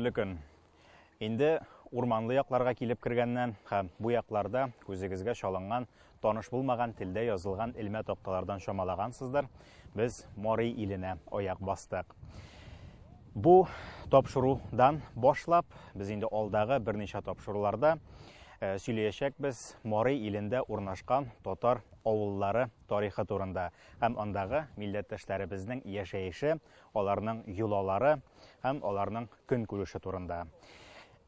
Хәерле көн. Инде урманлы якларга килеп кергәннән һәм бу якларда күзегезгә чалынган таныш булмаган телдә язылган элмә такталардан чамалагансыздыр, без Мари иленә аяк бастык. Бу тапшырудан башлап, без инде алдагы берничә тапшыруларда э, сөйләячәкбез Мари илендә урнашкан татар авыллары тарихы турында һәм андагы милләттәшләребезнең яшәеше, аларның йолалары һәм аларның көнкүреше турында.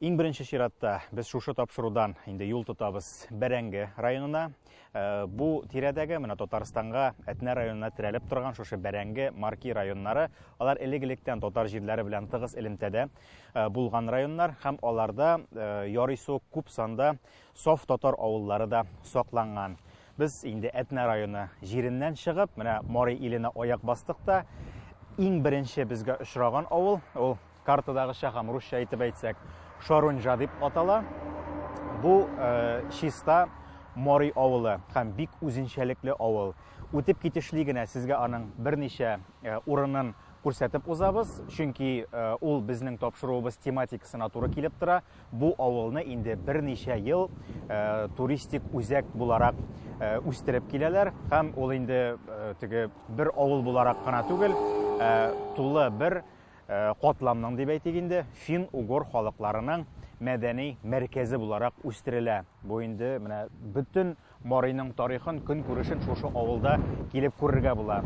Иң беренче чиратта без шушы тапшырудан инде юл тотабыз Бәрәңге районына. Э, бу тирәдәге менә Татарстанга, Әтнә районына терәлеп торган шушы Бәрәңге, Марки районнары, алар элек-электән татар җирләре белән тыгыз элемтәдә э, булган районнар һәм аларда э, ярыйсы күп санда саф татар авыллары да сакланган. Без инде Әтнә районы җиреннән чыгып, менә Мари иленә аяк бастык та, иң беренче безгә очраган авыл, ул картадагыча һәм русча әйтеп әйтсәк, Шарунжа дип атала. Бу э, чиста Мари авылы һәм бик үзенчәлекле авыл. Үтеп китешли генә сезгә аның берничә э, урынын күрсәтеп узабыз, чөнки э, ул безнең тапшыруыбыз тематикасына туры килеп тора. Бу авылны инде берничә ел э, туристик үзәк буларак э, үстереп киләләр һәм ул инде теге бер авыл буларак кына түгел, тулы бер катламның дип әйтик инде, фин-угор халыкларының мәдәни мәркәзе буларак үстерелә. Бу инде менә бөтен Мариның тарихын, көнкүрешен шушы авылда килеп күрергә була.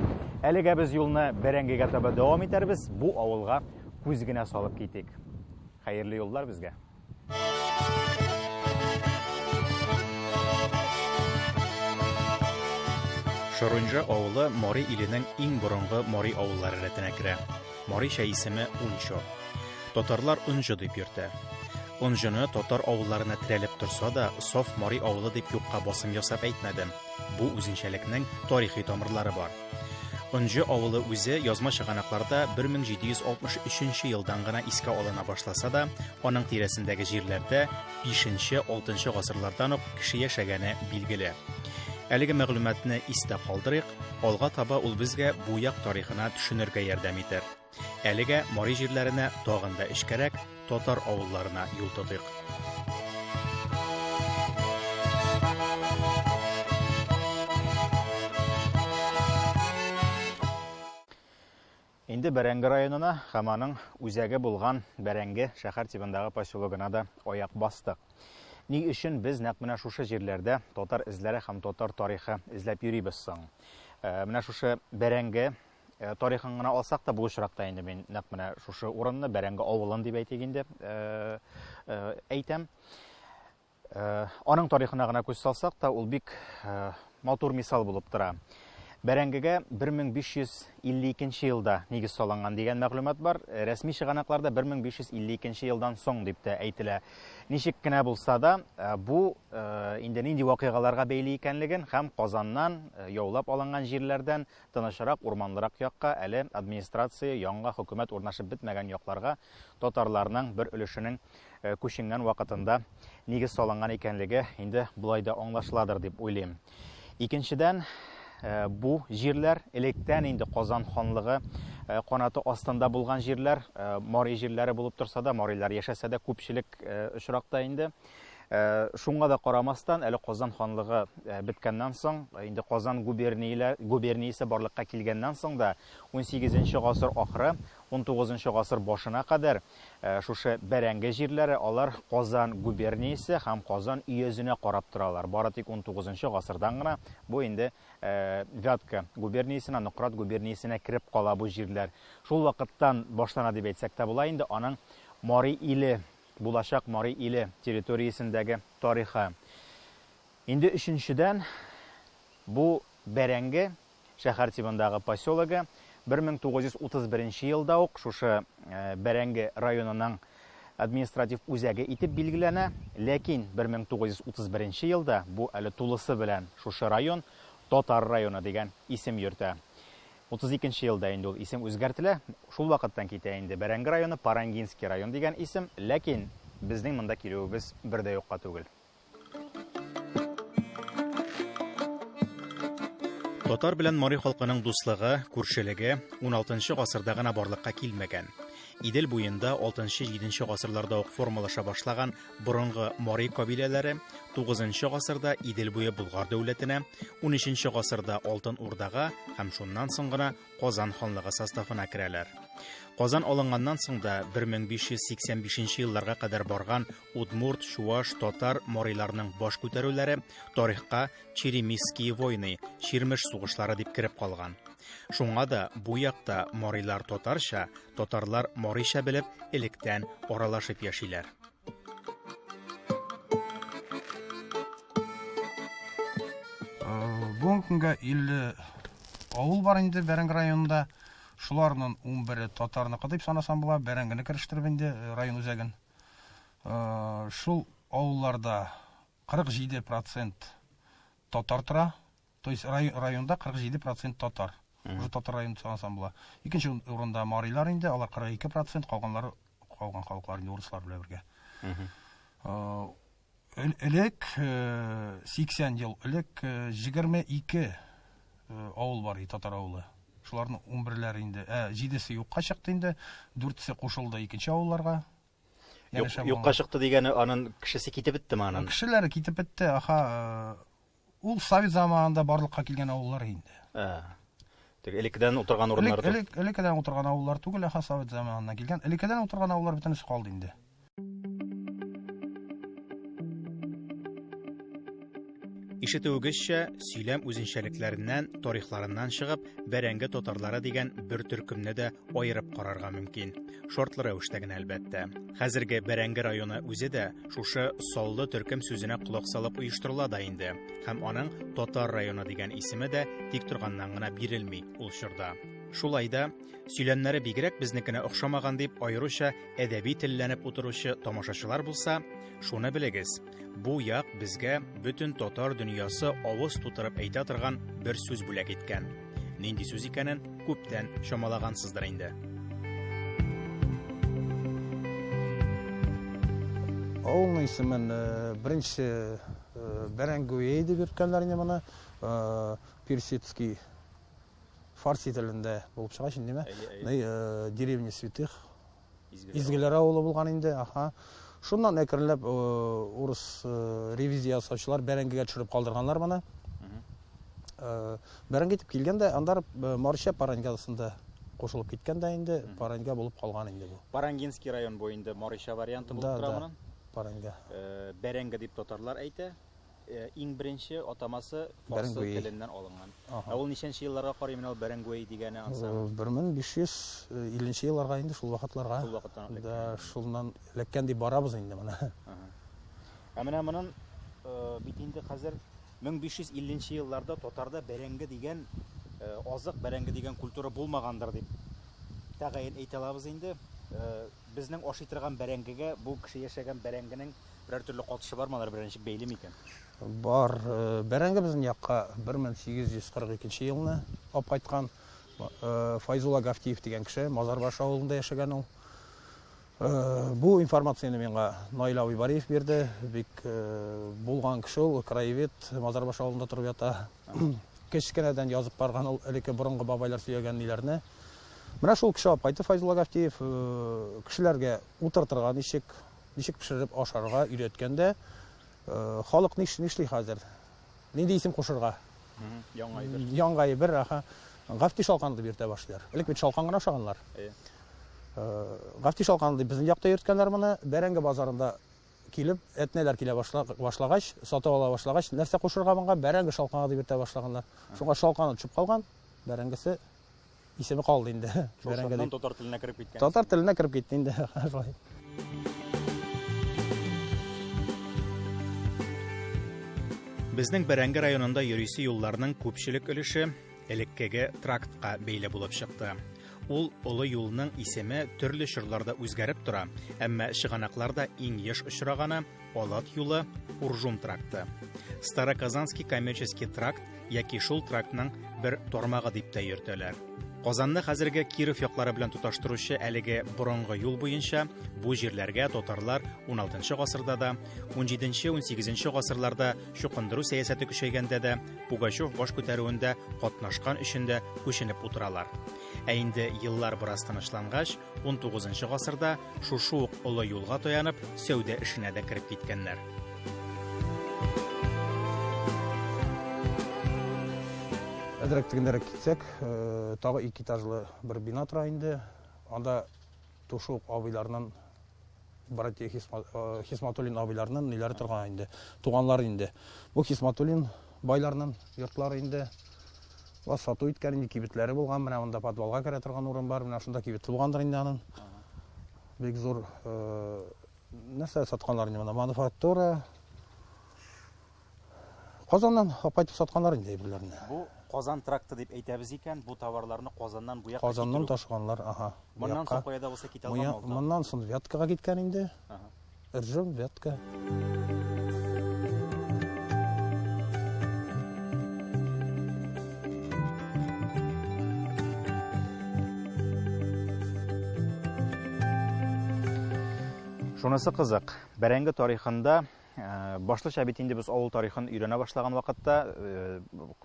Әлегә без юлны Бәрәңгегә таба дәвам итәрбез, бу авылга күз генә салып китик. Хәерле юллар безгә! Шорунжа авылы Мари иленең иң борынгы мари авыллары рәтенә керә. Марича исеме Унчо. Татарлар Онҗо дип йөртә. Онҗоны татар авылларына терәлеп торса да, саф мари авылы дип юкка басым ясап әйтмәдем. Бу үзенчәлекнең тарихи тамырлары бар. Онҗо авылы үзе язма чыганакларда 1763 елдан гына искә алына башласа да, аның тирәсендәге җирләрдә 5-6 гасырлардан ук кеше яшәгәне билгеле. Әлеге мәгълүматны истә калдырыйк, алга таба ул безгә бу як тарихына төшенергә ярдәм итәр. Әлегә мари җирләренә тагын да эчкәрәк, татар авылларына юл тотыйк. Инде Бәрәңге районына һәм аның үзәге булган Бәрәңге шәһәр тибындагы поселогына да аяк бастык. Ни өчен без нәкъ менә шушы җирләрдә татар эзләре һәм татар тарихы эзләп йөрибез соң? Э, менә шушы Бәрәңге Э, тарихын гына алсак та, бу очракта инде мин нәкъ менә шушы урынны, Бәрәңге авылын дип әйтик инде, э, э, әйтәм. Аның тарихына гына күз салсак та, ул бик матур мисал булып тора. Бәрәңгегә 1552 елда нигез салынган дигән мәгълүмат бар. Рәсми чыганакларда 1552 елдан соң дип тә әйтелә. Ничек кенә булса да, бу инде нинди вакыйгаларга бәйле икәнлеген һәм Казаннан яулап алынган җирләрдән Тынычрак, урманлырак якка, әле администрация, яңа хөкүмәт урнашып бетмәгән якларга татарларның бер өлешенең күченгән вакытында нигез салынган икәнлеге инде болай да аңлашыладыр дип уйлыйм. Икенчедән, бу җирләр электән инде Казан ханлыгы канаты астында булган җирләр, мари җирләре булып торса да, марилар яшәсә дә күпчелек очракта инде Э, шуңа да карамастан, әле Казан ханлыгы э, беткәннән соң, э, инде Казан губерниясе барлыкка килгәннән соң да 18 гасыр ахыры, 19 гасыр башына кадәр шушы бәрәңге җирләре алар Казан губерниясе һәм Казан өязенә карап торалар. Бары тик 19 гасырдан гына бу инде Вятка губерниясенә, Нократ губерниясенә кереп кала бу җирләр. Шул вакыттан башлана дип әйтсәк тә була инде аның Мари иле булачак Мари иле территориясендәге тарихы. Инде өченчедән, бу Бәрәңге шәһәр тибындагы поселогы 1931 елда ук шушы э, Бәрәңге районының административ үзәге итеп билгеләнә, ләкин 1931 елда бу әле тулысы белән шушы район Татар районы дигән исем йөртә. 32 нче елда инде ул исем үзгәртелә. Шул вакыттан китә инде Бәрәңге районы, Парангинский район дигән исем. Ләкин безнең монда килүебез бер дә юкка түгел. Татар белән мари халкының дуслыгы, күршелеге 16 нчы гасырда гына барлыкка килмәгән. Идел буенда 6-7 гасырларда ук формалаша башлаган борынгы мари кабиләләре 9 гасырда Идел буе Болгар дәүләтенә, 13 гасырда Алтын Урдага һәм шуннан соң гына Казан ханлыгы составына керәләр. Казан алынганнан соң да 1585 елларга кадәр барган удмурт, чуаш, татар, мариларның баш күтәрүләре тарихка Черемисские войны, Чирмеш сугышлары дип кереп калган. Шуңа да бу якта марилар татарча, татарлар марича белеп, электән аралашып яшиләр. Бүгенге көнгә 50 авыл бар инде Бәрәңге районында. Шуларның 11-е татарныкы дип санасам була, Бәрәңгене керештереп инде район үзәген. Шул авылларда 47 процент татар тора. То есть районда 47 процент татар. Уже татар районы санасам була. Икенче урында марилар инде, алар 42 процент, калганнары калган халыклар инде урыслар белән бергә. Элек 80 ел элек 22 авыл бар иде, татар авылы. Шуларның 11-ләре инде, 7-се юкка чыкты инде, 4-се кушылды икенче авылларга. Юкка чыкты дигәне анын кешесе китеп беттеме анын? Кешеләре китеп бетте, аха. Ул совет заманында барлыкка килгән авыллар инде. Теге элеккедән утырган урыннар. Элек, элеккедән утырган авыллар түгел, аха, совет заманыннан килгән. Элеккедән утырган авыллар бөтенесе калды инде. Ишетүегезчә, сөйләм үзенчәлекләреннән, тарихларыннан чыгып, бәрәңге татарлары дигән бер төркемне дә аерып карарга мөмкин. Шартлы рәвештә генә, әлбәттә. Хәзерге Бәрәңге районы үзе дә шушы саллы төркем сүзенә колак салып оештырыла да инде. Һәм аның Татар районы дигән исеме дә тик торганнан гына бирелми ул чорда. Шулай да, сөйләмнәре бигрәк безнекенә охшамаган дип аеруча әдәби телләнеп утыручы тамашачылар булса, шуны белегез, бу як безгә бөтен татар дөньясы авыз тутырып әйтә торган бер сүз бүләк иткән. Нинди сүз икәнен күптән чамалагансыздыр инде. Авылның исемен беренче Бәрәңгүе дип йөрткәннәр инде моны. Персидский фарси телендә булып чыга инде, димә. Деревня святых. Изгеләр авылы булган инде, аха. Шуннан әкренләп урыс ревизия ясаучылар бәрәңгегә төшереп калдырганнар моны. Бәрәңге итеп килгән дә, андар Марча Парангасында кушылып киткән дә инде, Паранга булып калган инде бу. Парангинский район бу инде Марча варианты булып тора моның. Паранга. Бәрәңге дип татарлар әйтә. Иң беренче атамасы фарсы теленнән алынган. Ә ул ничәнче елларга карый менә ул Бәрәңгүәй дигәне ансы? 1550 елларга инде, шул вакытларга. Шул вакыттан элек. Да, шуннан эләккән дип барабыз инде моны. Ә менә моның бит инде хәзер 1550 елларда татарда бәрәңге дигән азык, бәрәңге дигән культура булмагандыр дип тәгаен әйтә алабыз инде. Безнең ашый торган бәрәңгегә бу кеше яшәгән бәрәңгенең берәр төрле катышы бармы, алар берәр ничек бәйле микән? Бар. Бәрәңге безнең якка 1842 елны алып кайткан Файзулла Гафтиев дигән кеше, Мазарбаш авылында яшәгән ул. Бу информацияне миңа Наил абый Бариев бирде. Бик булган кеше ул, краевед, Мазарбаш авылында торып ята. Кечкенәдән язып барган ул элекке борынгы бабайлар сөйләгән ниләрне. Менә шул кеше алып кайтты Файзулла Гафтиев, кешеләргә утыртырга ничек, ничек пешереп ашарга өйрәткәндә, халык нишли хәзер? Нинди исем кушырга? Яңа әйбер. Яңа әйбер, аха. Гафти шалканы дип йөртә башлыйлар. Элек бит шалкан гына ашаганнар. Гафти шалканы дип безнең якта йөрткәннәр моны. Бәрәңге базарында килеп, әтнәләр килә башлагач, сатып ала башлагач, нәрсә кушырга моңа? Бәрәңге шалканы дип йөртә башлаганнар. Шуңа шалканы төшеп калган, бәрәңгесе исеме калды инде. Бәрәңге дип. Татар теленә кереп киткән. Татар теленә кереп китте инде. Шулай. Безнең Бәрәңге районында йөрисе юлларның күпчелек өлеше элеккеге трактка бәйле булып чыкты. Ул олы юлның исеме төрле чорларда үзгәреп тора, әмма чыганакларда иң еш очраганы Алат юлы, Уржум тракты. Староказанский коммерческий тракт яки шул трактның бер тармагы дип тә йөртәләр. Казанны хәзерге Киров яклары белән тоташтыручы әлеге борынгы юл буенча бу җирләргә татарлар 16 гасырда да, 17-18 гасырларда чукындыру сәясәте көчәйгәндә дә, Пугачев баш күтәрүендә катнашкан өчен дә күченеп утыралар. Ә инде еллар бераз тынычлангач, 19 гасырда шушы ук олы юлга таянып, сәүдә эшенә дә кереп киткәннәр. Әзрәк тегендәрәк китсәк, э, тагы ике этажлы бер бина тора инде. Анда шушы ук абыйларның братья э, Хисматуллин абыйларның ниләре торган инде, туганнары инде. Бу Хисматуллин байларның йортлары инде. Ва сату иткән инде кибетләре булган, менә монда подвалга керә торган урын бар, менә шунда кибет булгандыр инде аның. Бик зур э, нәрсә сатканнар инде монда, мануфактура. Казаннан алып кайтып сатканнар инде әйберләрне. Бу Казан тракты дип әйтәбез икән, бу товарларны Казаннан бу якка Казаннан ташыганнар, аһа. Моннан соң кая да булса китә алган Моннан соң Вяткага киткән инде. Ржев, Вятка. Шунысы кызык, бәрәңге тарихында Э, башлыча бит инде без авыл тарихын өйрәнә башлаган вакытта э,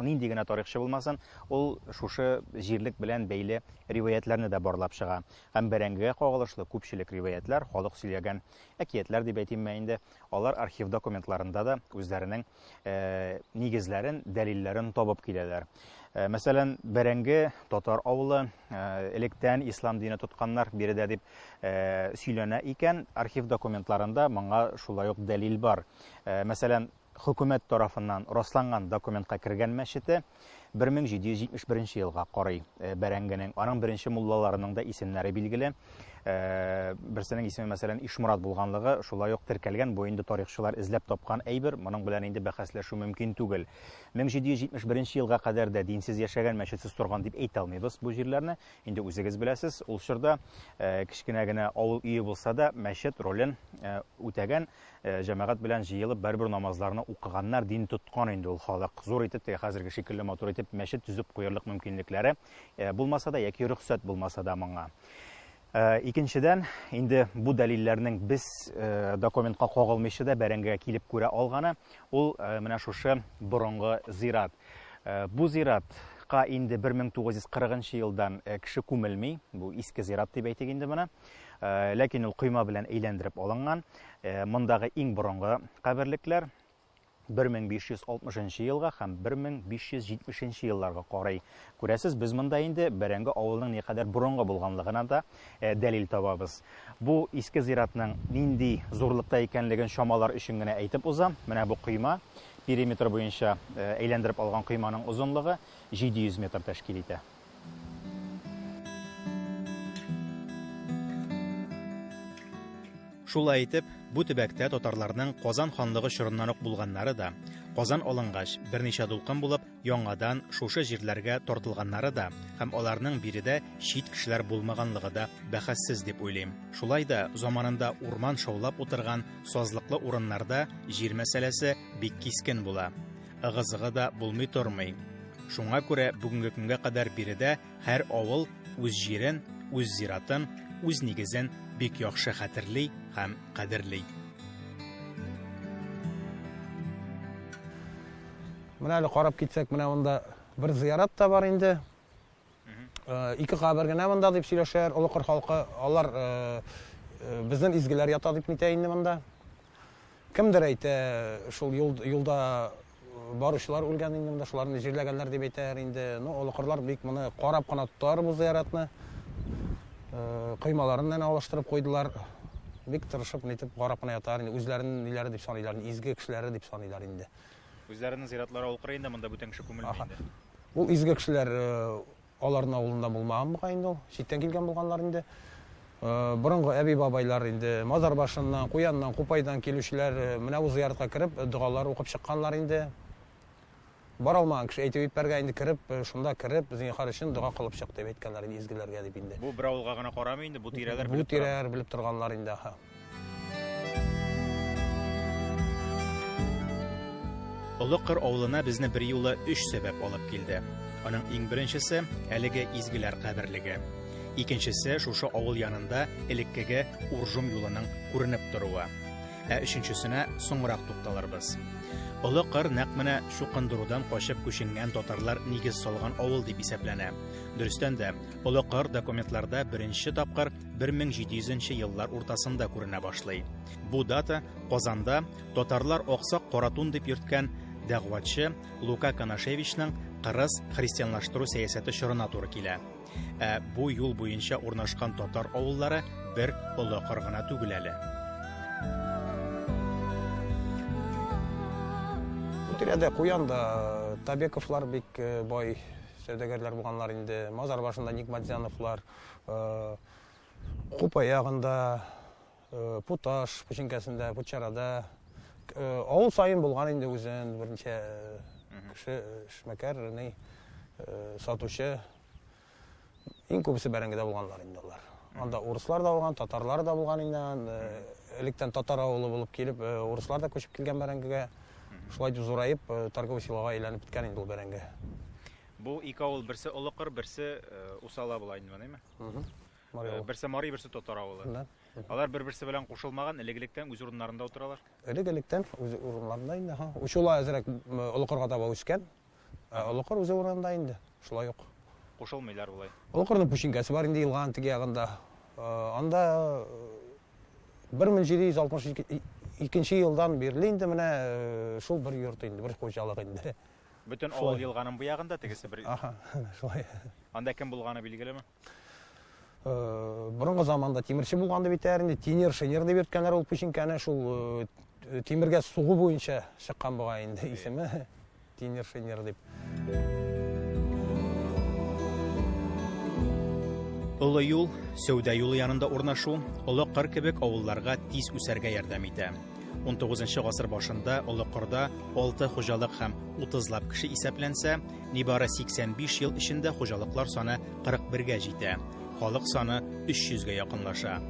нинди генә тарихчы булмасын, ул шушы җирлек белән бәйле риваятләрне дә барлап чыга. Һәм бәрәңгегә кагылышлы күпчелек риваятләр, халык сөйләгән әкиятләр дип әйтимме инде, алар архив документларында да үзләренең э, нигезләрен, дәлилләрен табып киләләр. Мәсәлән, бәрәңге татар авылы электән ислам дине тотканнар биредә дип сөйләнә икән, архив документларында моңа шулай ук дәлил бар. Мәсәлән, хөкүмәт тарафыннан расланган документка кергән мәчете 1771 елга карый бәрәңгенең. Аның беренче муллаларының да исемнәре билгеле. Берсенең исеме, мәсәлән, Ишмурат булганлыгы шулай ук теркәлгән. Бу инде тарихчылар эзләп тапкан әйбер, моның белән инде бәхәсләшү мөмкин түгел. 1771 елга кадәр дә динсез яшәгән, мәчетсез торган дип әйтә алмыйбыз бу җирләрне. Инде үзегез беләсез, ул чорда э, кечкенә генә авыл өе булса да, мәчет ролен э, үтәгән, э, җәмәгать белән җыелып бәрбер намазларны укыганнар, дин тоткан инде ул халык. Зур итеп, теге хәзерге шикелле матур итеп мәчет төзеп куерлык мөмкинлекләре булмаса да яки рөхсәт булмаса да моңа. Икенчедән, инде бу дәлилләрнең без документка кагылмыйча да бәрәңгегә килеп күрә алганы, ул менә шушы борынгы зират. Э, бу зиратка инде 1940 елдан э, кеше күмелми, бу иске зират дип әйтик инде моны. Э, ләкин ул койма белән әйләндереп алынган. Мондагы иң борынгы каберлекләр 1560 елга һәм 1570 елларга карый. Күрәсез, без монда инде Бәрәңге авылының никадәр борынгы булганлыгына да дәлил табабыз. Бу иске зиратның нинди зурлыкта икәнлеген чамалар өчен генә әйтеп узам. Менә бу койма Периметр буенча әйләндереп алган койманың озынлыгы 700 метр тәшкил итә. Шулай итеп, бу төбәктә татарларның Казан ханлыгы чорыннан ук булганнары да, Казан алынгач, берничә дулкын булып, яңадан шушы җирләргә тартылганнары да һәм аларның биредә чит кешеләр булмаганлыгы да бәхәссез дип уйлыйм. Шулай да заманында урман шаулап утырган сазлыклы урыннарда җир мәсьәләсе бик кискен була. Ыгы-зыгы да булмый тормый. Шуңа күрә бүгенге көнгә кадәр биредә һәр авыл үз җирен, үз зиратын, үз нигезен бик яхшы хәтерли һәм кадерли. Менә әле карап китсәк, менә монда бер зыярат та бар инде. Э, ике кабер генә монда дип сөйләшәләр Олы Кыр халкы. Алар э, э, безнең изгеләр ята дип нитә инде монда. Кемдер әйтә, шул юл, юлда баручылар үлгән инде монда, шуларны җирләгәннәр дип әйтәләр инде. Ну, Олы Кырлар бик моны карап кына тоталар бу зыяратны. Коймаларын әнә алыштырып куйдылар. Бик тырышып нитеп карап кына яталар инде. Үзләренең ниләре дип саныйлар, изге кешеләре дип саныйлар инде. Үзләренең зиратлары Олы Кыр инде, монда бүтән кеше күмелми инде. Ул изге кешеләр аларның авылында булмаган бугай инде ул, читтән килгән булганнар инде. Борынгы әби-бабайлар инде Мазар башыннан, Куяннан, Купайдан килүчеләр менә бу зыяратка кереп, догалар укып чыкканнар инде. Бара алмаган кеше әйтеп ипәргә инде кереп, шунда кереп, зинһар өчен дога кылып чык дип әйткәннәр инде изгеләргә дип инде. Бу бер авылга гына карамый инде, бу тирәләр белеп тора. Бу тирәләр белеп торганнар инде, аһа. Олы Кыр авылына безне берьюлы өч сәбәп алып килде. Аның иң беренчесе әлеге изгеләр каберлеге. Икенчесе шушы авыл янында элеккеге Уржум юлының күренеп торуы. Ә өченчесенә соңрак тукталырбыз. Олы Кыр нәкъ менә чукындырудан качып күченгән татарлар нигез салган авыл дип исәпләнә. Дөрестән дә, Олы Кыр документларда беренче тапкыр 1700 нче еллар уртасында күренә башлый. Бу дата Казанда татарлар Аксак Каратун дип йөрткән дәгъватчы Лука Конашевичның кырыс христианлаштыру сәясәте чорына туры килә. Ә бу юл буенча урнашкан татар авыллары бер Олы Кыр гына түгел әле. Бу тирәдә Куянда Табековлар бик э, бай сәүдәгәрләр булганнар инде. Мазар башында Нигматзяновлар, э, Купа ягында Путаш пүчинкәсендә, Путчарада авыл саен булган инде үзен берничә кеше эшмәкәр, ни сатучы. Иң күбесе бәрәңгедә булганнар инде алар. Анда урыслар да булган, татарлар да булган инде. Электән татар авылы булып килеп, урыслар да күчеп килгән бәрәңгегә. Шулай дип зураеп, торговый селога әйләнеп беткән инде ул бәрәңге. Бу ике авыл берсе Олы Кыр, берсе Усала була инде, әйме? Мари авылы. Берсе мари, берсе татар авылы. Да. Алар бер-берсе белән кушылмаган, элек-электән үз урыннарында утыралар. Элек-электән үз урыннарында инде. Ха. Учула әзрәк Олыкырга таба үскән. Ә Олыкыр үзе урынында инде. Шулай ук. Кушылмыйлар болай. Олыкырның пүчинкәсе бар инде елганың теге ягында. Анда 1762 елдан бирле инде менә шул бер йорт инде, бер хуҗалык инде. Бөтен авыл елганың бу ягында, тегесе бер. Аха, шулай. Анда кем булганы билгелеме? Борынгы заманда тимерче булган дип әйтәләр инде, тинер, шинер дип йөрткәннәр ул пүчинкәне, шул тимергә сугу буенча чыккан бугай инде исеме, тинер, шинер дип. Олы юл, сәүдә юлы янында урнашу Олы Кыр кебек авылларга тиз үсәргә ярдәм итә. 19 гасыр башында Олы Кырда 6 хуҗалык һәм 30 лап кеше исәпләнсә, Нибары 85 ел эчендә хуҗалыклар саны 41-гә җитә, халык саны 300 гә якынлаша.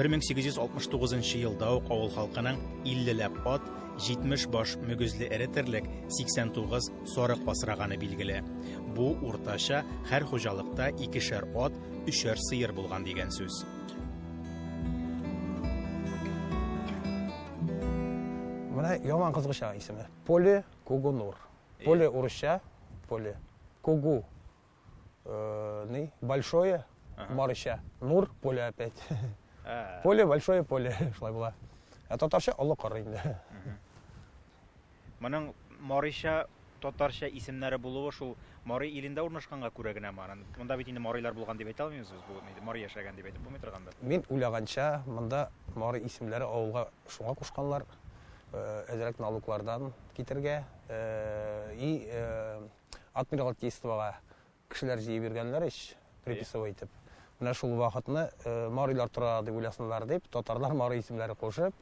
1869 елда ук авыл халкының 50 ләп ат, 70 баш мөгезле эре терлек, 89 сарык асраганы билгеле. Бу уртача һәр хуҗалыкта икешәр ат, өчәр сыер булган дигән сүз. Менә яман кызгыча исеме. Поле Кугунур. Поле урысча, поле. Кугу, ни, большое, марыча. Нур, поле опять. Поле, большое поле, шулай була. Ә татарча олы кыр инде. Моның марыйча, татарча исемнәре булуы шул Мари илендә урнашканга күрә генәме анын? Монда бит инде марыйлар булган дип әйтә алмыйбыз без, бу мари яшәгән дип әйтеп булмый торгандыр. Мин уйлаганча, монда мари исемнәре авылга шуңа кушканнар, әзрәк налоглардан китергә и адмиралтействога кешеләр җыеп йөргәннәр ич, приписовый итеп. Менә шул вакытны марилар тора дип уйласыннар дип, татарлар мари исемнәре кушып,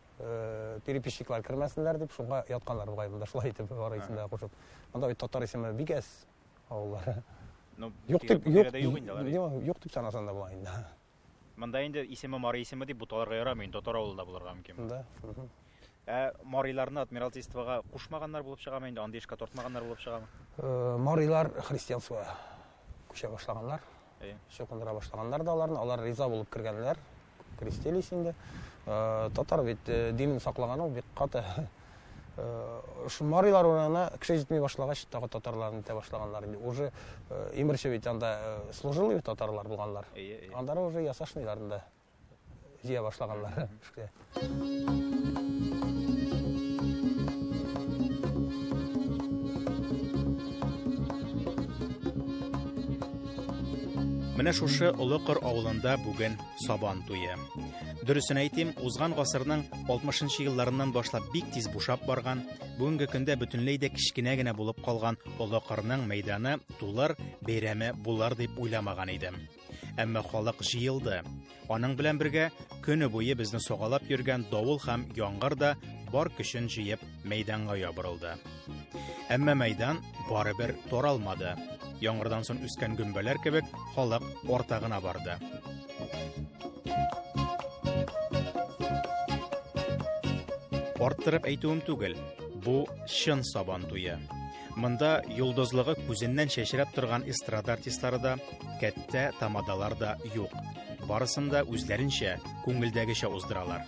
переписчиклар кермәсеннәр дип, шуңа ятканнар бугай монда шулай итеп мари исемнәре кушып. Монда бит татар исеме бик әз авыллар. Ну, юк дип, юк, юк дип санасаң да була инде. Монда инде исеме мари исеме дип буталырга ярамый, инде татар авылы да булырга мөмкин. Да. Ә мариларны адмиралтействога кушмаганнар булып чыгамы инде, андый эшкә тартмаганнар булып чыгамы? Марилар христианствога күчә башлаганнар. Чукындыра башлаганнар да аларны, алар риза булып кергәннәр, крестились инде. Татар бит динен саклаган ул бик каты. Шу марилар урынына кеше җитми башлагач, тагы татарларны итә башлаганнар инде. Уже имерче бит анда служилый татарлар булганнар. Андары уже ясашныйларны да җыя башлаганнар эшкә. Менә шушы Олы Кыр авылында бүген Сабан туе. Дөресен әйтим, узган гасырның 60 нчы елларыннан башлап бик тиз бушап барган, бүгенге көндә бөтенләй дә кечкенә генә булып калган Олы Кырның мәйданы тулыр, бәйрәме булыр дип уйламаган идем. Әмма халык җыелды. Аның белән бергә көне буе безне сагалап йөргән давыл һәм яңгыр да бар көчен җыеп мәйданга ябырылды. Әмма мәйдан барыбер таралмады. Яңгырдан соң үскән гөмбәләр кебек халык арта гына барды. Арттырып әйтүем түгел. Бу чын сабан туе. Монда йолдызлыгы күзеннән чәчрәп торган эстрада артистлары да, кәттә тамадалар да юк. Барысын да үзләренчә, күңелдәгечә уздыралар.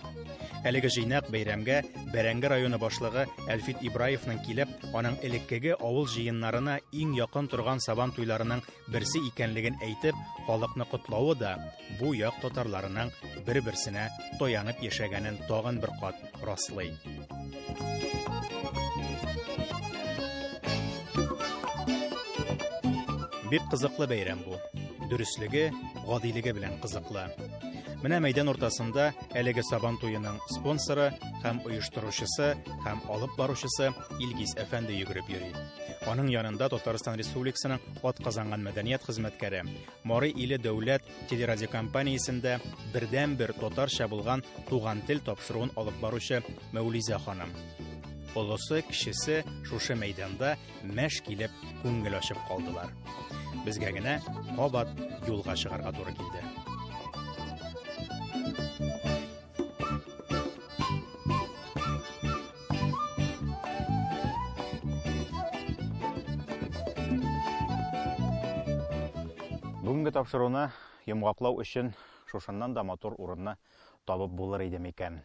Әлеге җыйнак бәйрәмгә Бәрәңге районы башлыгы Әлфит Ибраевның килеп, аның элеккеге авыл җыеннарына иң якын торган сабан туйларының берсе икәнлеген әйтеп, халыкны котлавы да бу як татарларының бер-берсенә таянып яшәгәнен тагын бер кат раслый. Бик кызыклы бәйрәм бу. Дөреслеге, гадилеге белән кызыклы. Менә мәйдан уртасында әлеге сабан туеның спонсоры һәм оештыручысы һәм алып баручысы Илгиз әфәнде йөгереп йөри. Аның янында Татарстан Республикасының атказанган мәдәният хезмәткәре, Мари иле дәүләт телерадиокомпаниясендә бердәнбер татарча булган Туган тел тапшыруын алып баручы Мәүлизә ханым. Олысы, кечесе шушы мәйданда мәш килеп күңел ачып калдылар. Безгә генә кабат юлга чыгарга туры килде. Бүгенге тапшыруны йомгаклау өчен шушыннан да матур урынны табып булыр иде микән?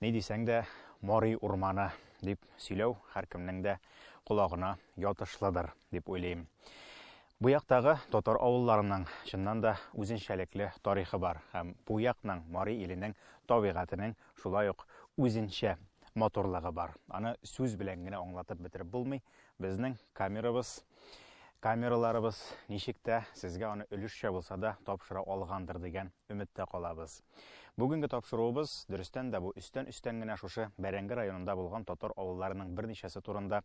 Ни дисәң дә, Мари урманы дип сөйләү һәркемнең дә колагына ятышлыдыр дип уйлыйм. Бу яктагы татар авылларының чыннан да үзенчәлекле тарихы бар һәм бу якның Мари иленең табигатенең шулай ук үзенчә матурлыгы бар. Аны сүз белән генә аңлатып бетереп булмый. Безнең камерабыз, камераларыбыз ничек тә сезгә аны өлешчә булса да тапшыра алгандыр дигән өметтә калабыз. Бүгенге тапшыруыбыз, дөрестән дә, бу өстән-өстән генә шушы Бәрәңге районында булган татар авылларының берничәсе турында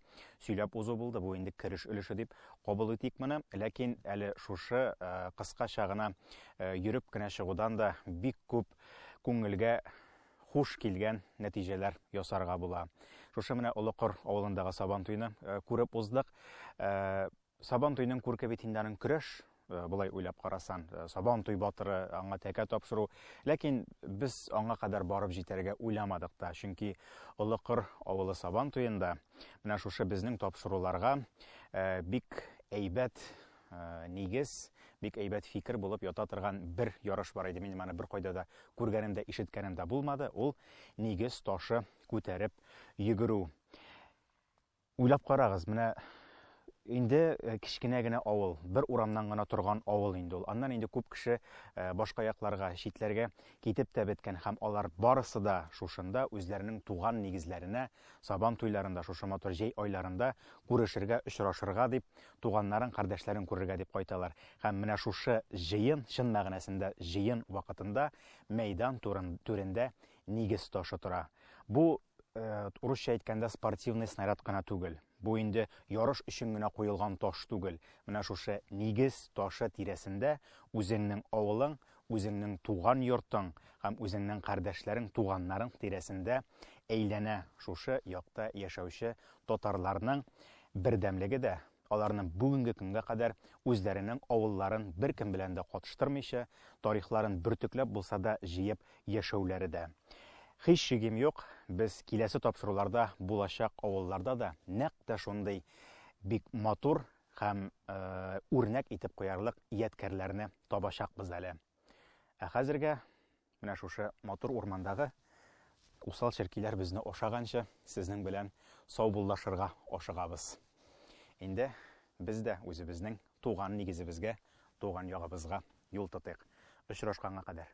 сөйләп узу булды. Бу инде кереш өлеше дип кабул итик моны. Ләкин әле шушы кыскача гына йөреп кенә чыгудан да бик күп күңелгә хуш килгән нәтиҗәләр ясарга була. Шушы менә Олы Кор авылындагы Сабантуйны күреп уздык. Сабан туйның күрке бит инде аның көрәш, э, болай уйлап карасан, э, Сабан туй батыры, аңа тәкә тапшыру. Ләкин без аңа кадәр барып җитәргә уйламадык та, чөнки Олы Кыр авылы Сабан туенда менә шушы безнең тапшыруларга э, бик әйбәт нигез, бик әйбәт фикер булып ята торган бер ярыш бар иде. Минем аны беркайда да күргәнем дә, ишеткәнем дә булмады. Ул нигез ташы күтәреп йөгерү. Уйлап карагыз, менә инде э, кечкенә генә авыл, бер урамнан гына торган авыл инде ул. Аннан инде күп кеше э, башка якларга, читләргә китеп тә беткән һәм алар барысы да шушында үзләренең туган нигезләренә, Сабан туйларында, шушы матур җәй айларында күрешергә, очрашырга дип, туганнарын, кардәшләрен күрергә дип кайталар. Һәм менә шушы җыен, чын мәгънәсендә җыен вакытында мәйдан түрендә нигез ташы тора. Бу Э, урысча әйткәндә спортивный снаряд кына түгел. Бу инде ярыш өчен генә куелган таш түгел. Менә шушы нигез ташы тирәсендә үзеңнең авылың, үзеңнең туган йортың һәм үзеңнең кардәшләрең, туганнарың тирәсендә әйләнә шушы якта яшәүче татарларның бердәмлеге дә, аларның бүгенге көнгә кадәр үзләренең авылларын беркем белән дә катыштырмыйча, тарихларын бөртекләп булса да җыеп яшәүләре дә. Һич шигем юк, без киләсе тапшыруларда булачак авылларда да нәкъ тә шундый бик матур һәм үрнәк итеп куярлык ядкәрләрне табачакбыз әле. Ә хәзергә Менә шушы матур урмандагы усал черкиләр безне ашаганчы, сезнең белән саубуллашырга ашыгабыз. Инде без дә үзебезнең туган нигезебезгә, туган ягыбызга юл тотыйк. Очрашканга кадәр.